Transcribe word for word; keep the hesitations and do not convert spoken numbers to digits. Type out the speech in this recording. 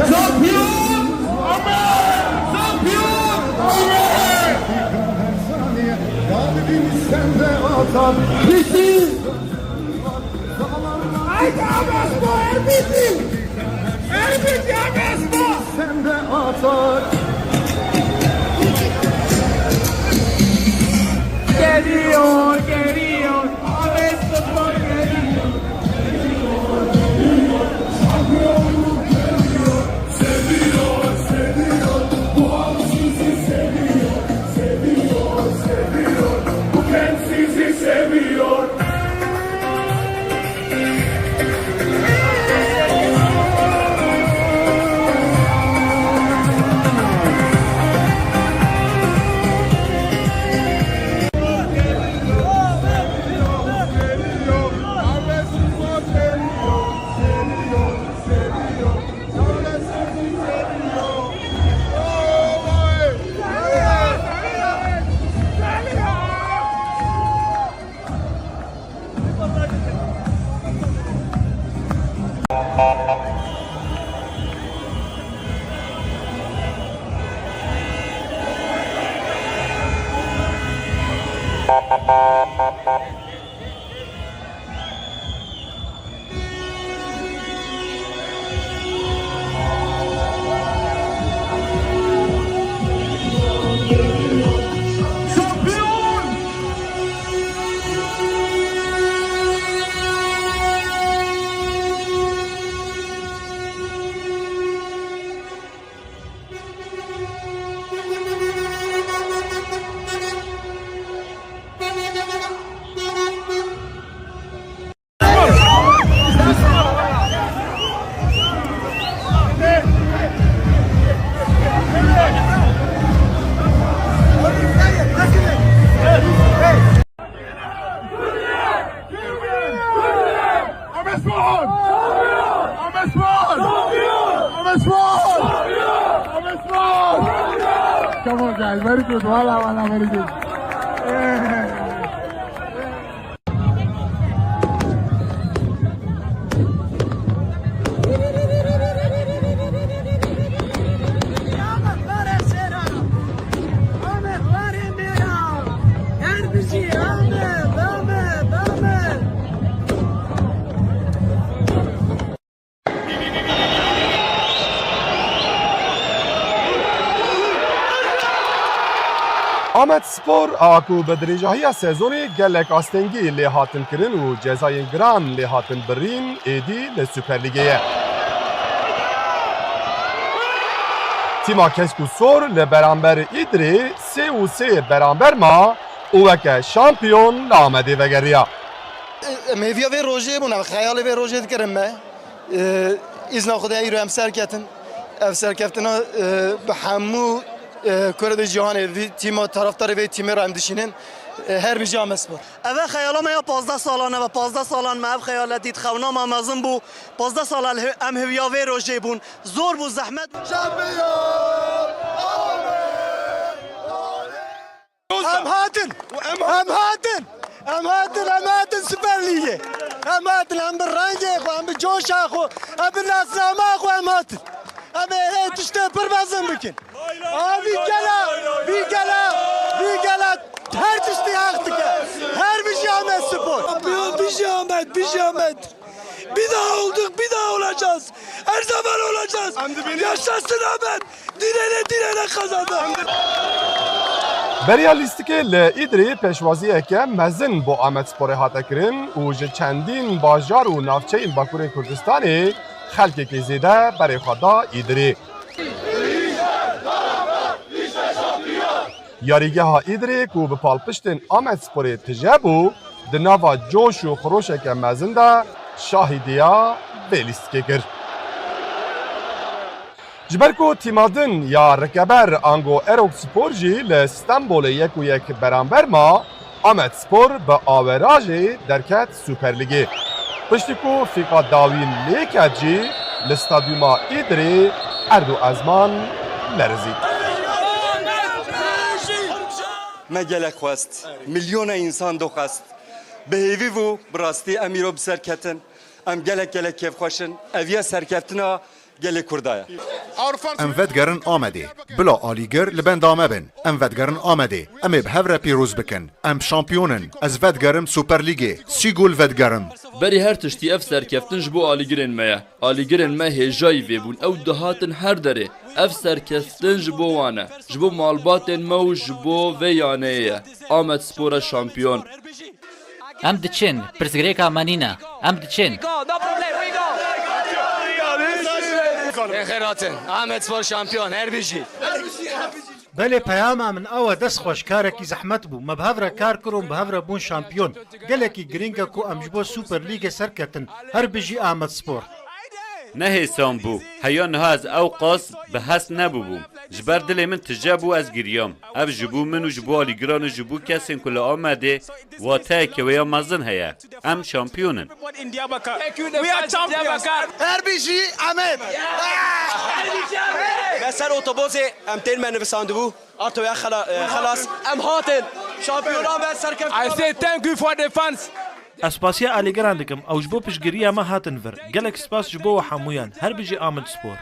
Şampiyon! Şampiyon! Galibimiz sende Azat. Bitti! Haydi Abbas bu, Erbil! Erbil ya Abbas bu! Sende Azat. Geliyor, geliyor. Ahmet Spor geliyor. Seviyor, seviyor. Bu halk sizi seviyor. Seviyor, seviyor. Bu kent sizi seviyor. Come on, guys. Very good. Wala, wala, very good. Yeah. Amed Spor a ku bi dirêjahiya sezonê gelek astengî lê hatin kirin û cezayên giran lê hatin birîn, êdî li Süper Lîgê ye. Tîma Kesk û Sor li beramber Îdirê sê û sê beramber ma û weke şampiyon li Amedê vegeriya. Em hêviya vê rojê bûn, em xeyalê vê rojê dikirin me. Îzna Xwedê îro em serketin. Ev serkeftina, e, bi hemû, e, kurê di cîhanê vî tîma, taraftarê vê tîmê re em dişînin. E, her bijî Amedspor. Ev e xeyala me ya pazdeh salan, ev e pazdeh salan me ev xeyale dît, xewna me mezin bû. Pazdeh sala li hê-, em hêviya vê rojê bûn. Zor bû, zehmet bû. Şampiyon! Amin! Amin! Em hatin. Em hatin. Em hatin, em hatin Süper Lîgê. Em hatin, em bi rengê xwe, em bi coşa xwe, em bi nasnama xwe em hatin. Em ê, ê tiştê pir mezin bikin. A vî gela, vî gela, vî gela her tiştî heq dike. Her bijî Amedspor. Bijî Amed, bijî Amed. Bir daha olduk, bir daha olacağız. Her zaman olacağız. Yaşasın Ahmet. Direne direne kazandı. Beriya lîstikê li Îdirê pêşwaziyeke mezin bo Amedsporê hate kirin û ji çendîn bajar û navçeyên Bakurê Kurdistanê xelkekî zêde berê xwe da Îdirê. Yarîgeha Îdirê ku bi palpiştên Amedsporê tije bû, di nava coş û xiroşeke mezin de şahîdiya vê lîstikê kir. Ji ber ku tîma din ya rikeber ango Erok Spor jî li Stenbolê yek û yek beramber ma, Amedspor bi averajê derket Superlîgê. Piştî ku fîqa dawî lê ket jî li stadyuma Îdirê erd û ezman lerizî. Me gelek xwest. Milyona însan doxwest. Bi hêvî bû, bi rastî em îro bi ser ketin. Em gelek gelek kêfxweş in. Ev ya serkeftina gelê Kurda ye. Em vedigerin Amedê. Bila alîgir li benda me bin. Em vedigerin Amedê. Em ê bi hev re pîroz bikin. Em şampiyon in. Ez vedigerim Superlîgê. Sî gol vedigerim. Berî her tiştî ev serkeftin ji bo alîgirên me ye. Alîgirên me hêjayî vê bûn. Ew dihatin her derê. Ev serkeftin ji bo wan e. Ji bo malbatên me û ji bo vê yaneyê ye. Amedspor e şampiyon. Em diçin, pirsgirêka me nîne. Em diçin. Ê xêr hatin. Amedspor şampiyon. Her bijî. Belê peyama min ew e, dest xweş, karekî zehmet bû. Me bi hev re kar kir û em bi hev re bûn şampiyon. Gelekî girîng e ku em ji bo Super Lîgê serketin. Her bijî Amedspor. Ne hêsan bû. Heya niha ez ew qas bi hest nebûbûm. Ji ber dilê min tije bû, ez giriyam. Ev ji bo min û ji bo alîgiran û ji bo kesên ku li Amedê wateyeke wê ya mezin heye. Em şampiyon in. We are champions. Her bijî Amed. Me ser otobosê em tên me nivisandibû. Arto ya xela-, e, xelas. Em hatin. Şampiyona me serkeftin. I say thank you for the fans. Ez spasiya alîgiran dikim, ew ji bo piştgiriya me hatin vir. Gelek spas ji bo we hemûyan. Her bijî Amedspor.